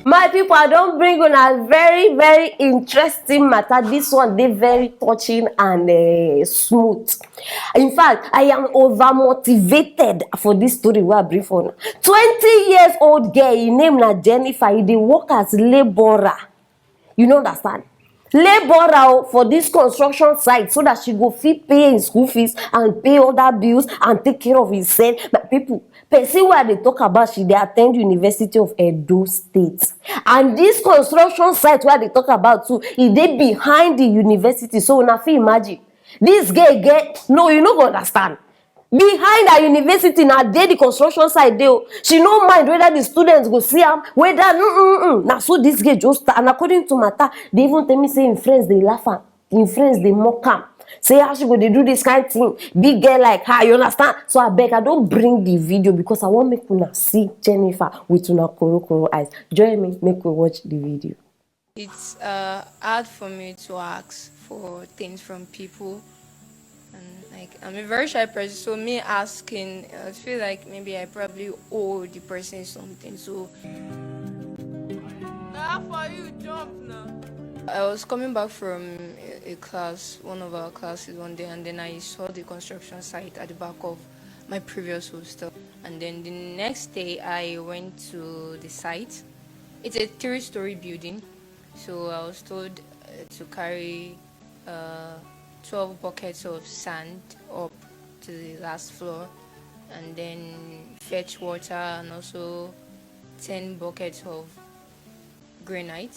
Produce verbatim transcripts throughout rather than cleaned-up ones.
My people, I don bring una very, very interesting matter. This one dey very touching and uh, smooth. In fact, I am over motivated for this story wey I bring for una. Twenty years old girl, her name na Jennifer. She dey work as laborer. You no understand? Laborer o, for this construction site so that she go fit pay him school fees and pay other bills and take care of himself. My people, person wey I dey talk about, she dey attend University of Edo State. And this construction site wey I dey talk about too, e dey behind the university. So una fit imagine. This girl get, no, you no go understand. Behind her university na dey the construction site dey o. She no mind whether the students go see am, whether mm, mm, mm. Na so this girl just start. And according to matter, they even tell me say im friends dey laugh am. Im friends dey mock am. Say how she go dey do this kind thing. Big girl like her, you understand? So abeg, I don bring the video because I wan make una see Jennifer with una korokoro eyes. Join me, make we watch the video. It's uh, hard for me to ask for things from people. And like I'm a very shy person, so me asking, I feel like maybe I probably owe the person something. So How for you jump now? I was coming back from a, a class, one of our classes one day, and then I saw the construction site at the back of my previous hostel. And then the next day, I went to the site. It's a three-story building, so I was told uh, to carry uh, twelve buckets of sand up to the last floor, and then fetch water and also ten buckets of granite.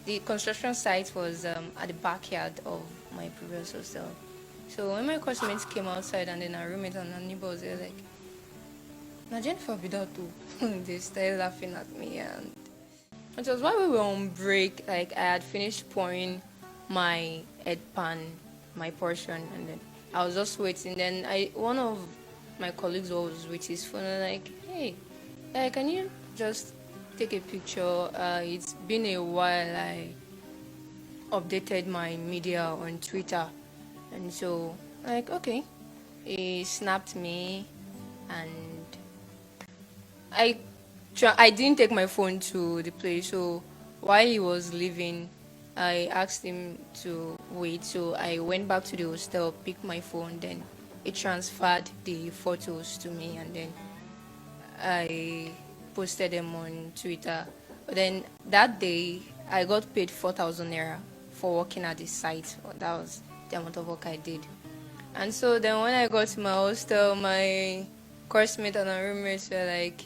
The construction site was um, at the backyard of my previous hostel. So when my classmates came outside and then our roommate and our neighbors, they were like, "Na Jennifer be that too." They started laughing at me, and it was while we were on break. Like I had finished pouring my head pan, my portion, and then I was just waiting. Then I, one of my colleagues was with his phone and like, "Hey, like, can you just take a picture? Uh, it's been a while I updated my media on Twitter." And so, like, okay, he snapped me, and I try, I didn't take my phone to the place. So while he was leaving, I asked him to wait. So I went back to the hostel, picked my phone, then he transferred the photos to me, and then I posted them on Twitter. But then that day, I got paid four thousand naira for working at the site. That was the amount of work I did. And so then when I got to my hostel, my coursemate and her roommates were like,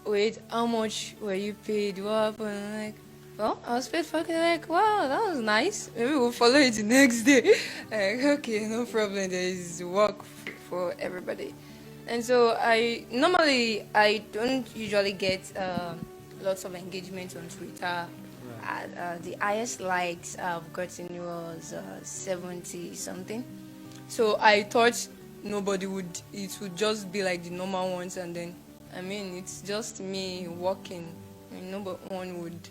"Wait, how much were you paid? What happened?" I'm like, "Well, I was paid for." They're like, "Wow, that was nice. Maybe we'll follow you the next day." Like, okay, no problem. There is work f- for everybody. And so I normally I don't usually get um, lots of engagement on Twitter. Uh, uh, the highest likes I've gotten was uh, seventy something. So I thought nobody would. It would just be like the normal ones, and then I mean it's just me working. I mean, no one would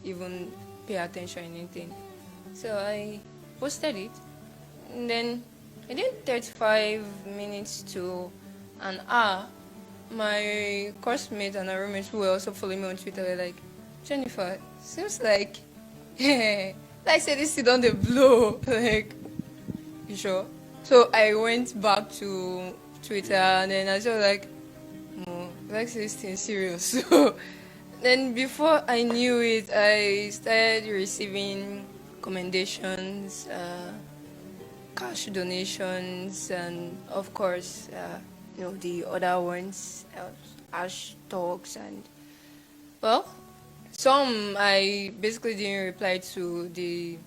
even pay attention or anything. So I posted it, and then within thirty-five minutes to an hour, my coursemate and her roommates who were also following me on Twitter were like, "Jennifer, seems like like say this thing don dey blow." Like, you sure? So I went back to Twitter and then I was like, "No, like say this thing serious." So then before I knew it, I started receiving commendations, uh, cash donations, and of course, uh, you know, the other ones, uh, hash talks, and well, some I basically didn't reply to the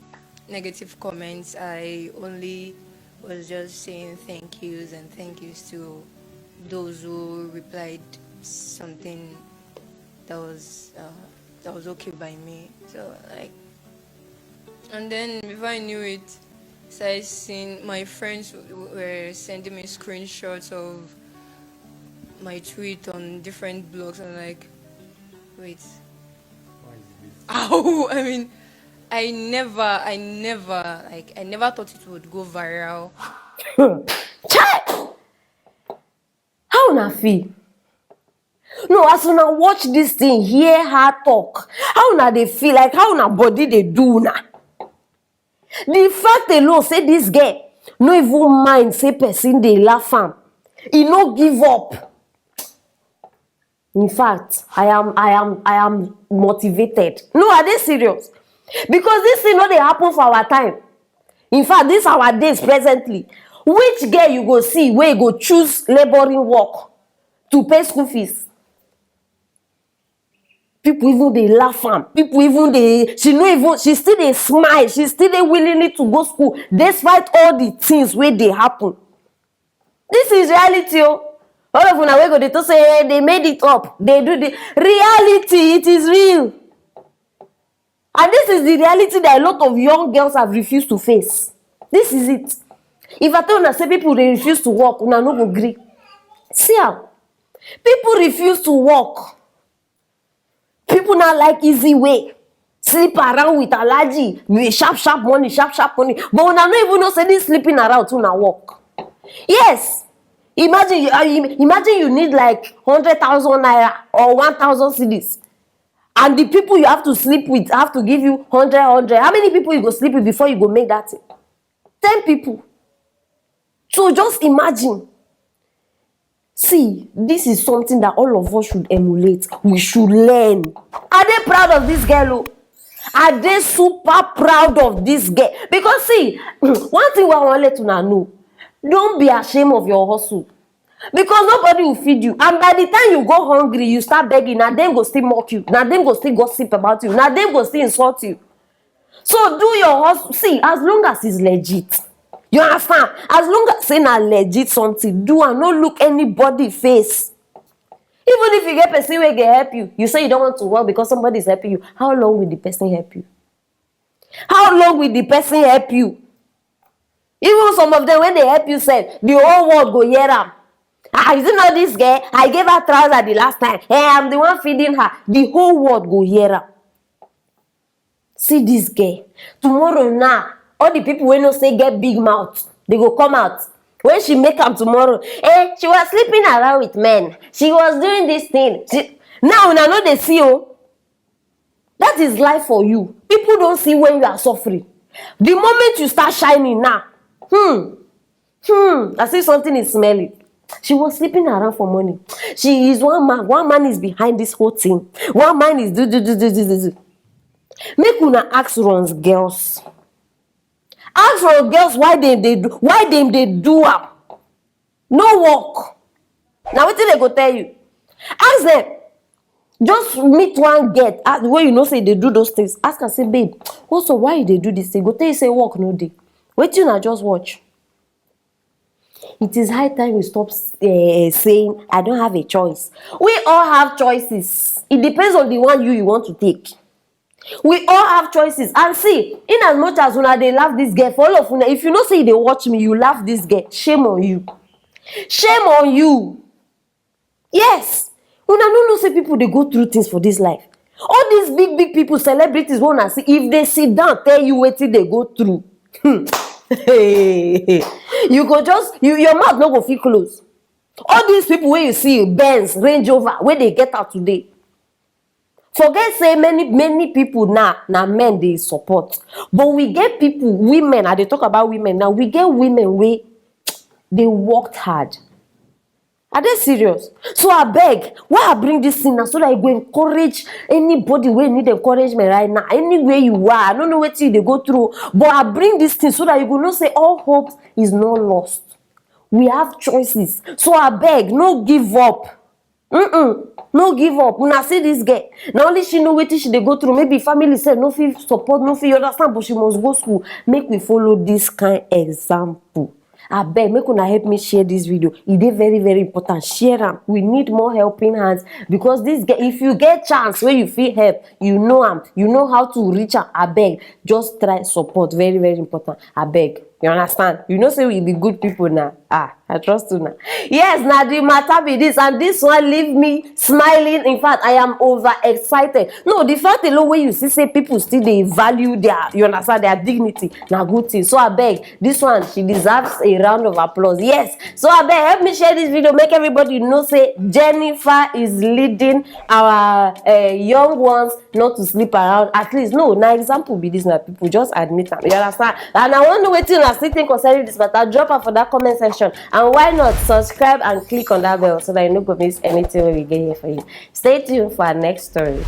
negative comments. I only was just saying thank yous and thank yous to those who replied something that was uh, that was okay by me. So like, and then before I knew it, started seeing my friends w- w- were sending me screenshots of my tweet on different blogs. I'm like, "Wait, how?" I mean, I never, I never, like, I never thought it would go viral. Chai! How una feel? No, as una watch this thing, hear her talk, how una dey feel? Like, how una body dey do una? The fact alone say this girl no even mind say person dey laugh am, e no give up. In fact, I am I am I am motivated. No, I dey serious, because this thing no dey happen for our time. In fact, this our days presently, which girl you go see wey go choose labouring work to pay school fees? People even dey laugh am, people even dey, she no even, she still dey smile, she still dey willingly to go school despite all the things wey dey happen. This is reality o. All of una wey go dey talk say, "Eh, they made it up, they do the reality, it is real." And this is the reality that a lot of young girls have refused to face. This is it. If I tell una say people dey refuse to work, una no go gree. See am. People refuse to work. People now like easy way. Sleep around with Alhaji, with sharp sharp money, sharp sharp money. But una no even know say this sleeping around too na work. Yes. Imagine you, uh, im- imagine you need like hundred thousand naira or one thousand cedis, and the people you have to sleep with have to give you hundred, hundred. How many people you go sleep with before you go make that thing? Ten people. So just imagine. See, this is something that all of us should emulate. We should learn. I dey proud of this girl o. I dey super proud of this girl, because see, one thing wey I wan let una know: don't be ashamed of your hustle, because nobody will feed you, and by the time you go hungry, you start begging, na dem go still mock you, na dem go still gossip about you, na dem go still insult you. So do your hustle. See, as long as it's legit, you understand? As long as say na legit something, do am. No look anybody face. Even if you get person wey go help you, you say you don't want to work because somebody is helping you. How long will the person help you? How long will the person help you? Even some of them, when they help you sef, the whole world go hear am. "Ah, is it not this girl? I gave her trouser the last time. Hey, I'm the one feeding her." The whole world go hear am. See this girl. Tomorrow now, all the people wey know say get big mouth, they go come out. When she make am tomorrow, "Eh, she was sleeping around with men. She was doing this thing." She, now una no dey see o. That is life for you. People don't see when you are suffering. The moment you start shining now, hmm, hmm, I see something is smelling. She was sleeping around for money. She is one man. One man is behind this whole thing. One man is do do do do do do do. Make una ask runs girls. Ask runs girls why dem dey do, why dem dey do am. No work. Na wetin dem go tell you. Ask them. Just meet one girl, ah, wey you know say dey do those things. Ask am say, "Babe, what's up? Why you dey do this thing?" Go tell you say work no dey. Wetin una just watch? It is high time you stop, eh, saying, "I don't have a choice." We all have choices. It depends on the one you, you want to take. We all have choices. And see, in as much as una dey laugh this girl, for all of una, if you know say you dey watch me, you laugh this girl, shame on you. Shame on you. Yes. Una no know say people dey go through things for this life. All these big big people, celebrities wey una see, if they sit down tell you wetin they go through, hmm, you go just, you, your mouth no go fit close. All these people wey you see, Benz, Range Rover, wey dey get out today, forget say many many people now na men dey support. But we get people, women, I dey talk about women now, we get women wey dey worked hard. I dey serious. So abeg, why I bring this thing now? So that you go encourage anybody wey need encouragement right now. Anywhere you are, I no know wetin you dey go through, but I bring this thing so that you go know say all hope is not lost. We have choices. So abeg, no give up. Mm-mm. No give up. Una see this girl. Na only she know wetin she dey go through. Maybe family sef no fit support, no fit, you understand, but she must go school. Make we follow this kind example. Abeg, make una help me share this video. E dey very very important. Share am. We need more helping hands, because this girl, if you get chance wey you fit help, you know am, you know how to reach am. Abeg, just try support. Very very important. Abeg, you understand? You know say we be good people now. Ah. I trust you now. Yes, now the matter be this, and this one leave me smiling. In fact, I am over excited. No, the fact alone when you see say people still they value their, you understand, their dignity. Now good thing. So I beg, this one, she deserves a round of applause. Yes. So I beg, help me share this video, make everybody know say Jennifer is leading our uh, young ones not to sleep around. At least, no, now example be this, now people just admit am. You understand? And I want to know wetin una still think concerning this matter. Drop am for that comment section. And why not subscribe and click on that bell so that you no go miss anything when we get here for you. Stay tuned for our next story.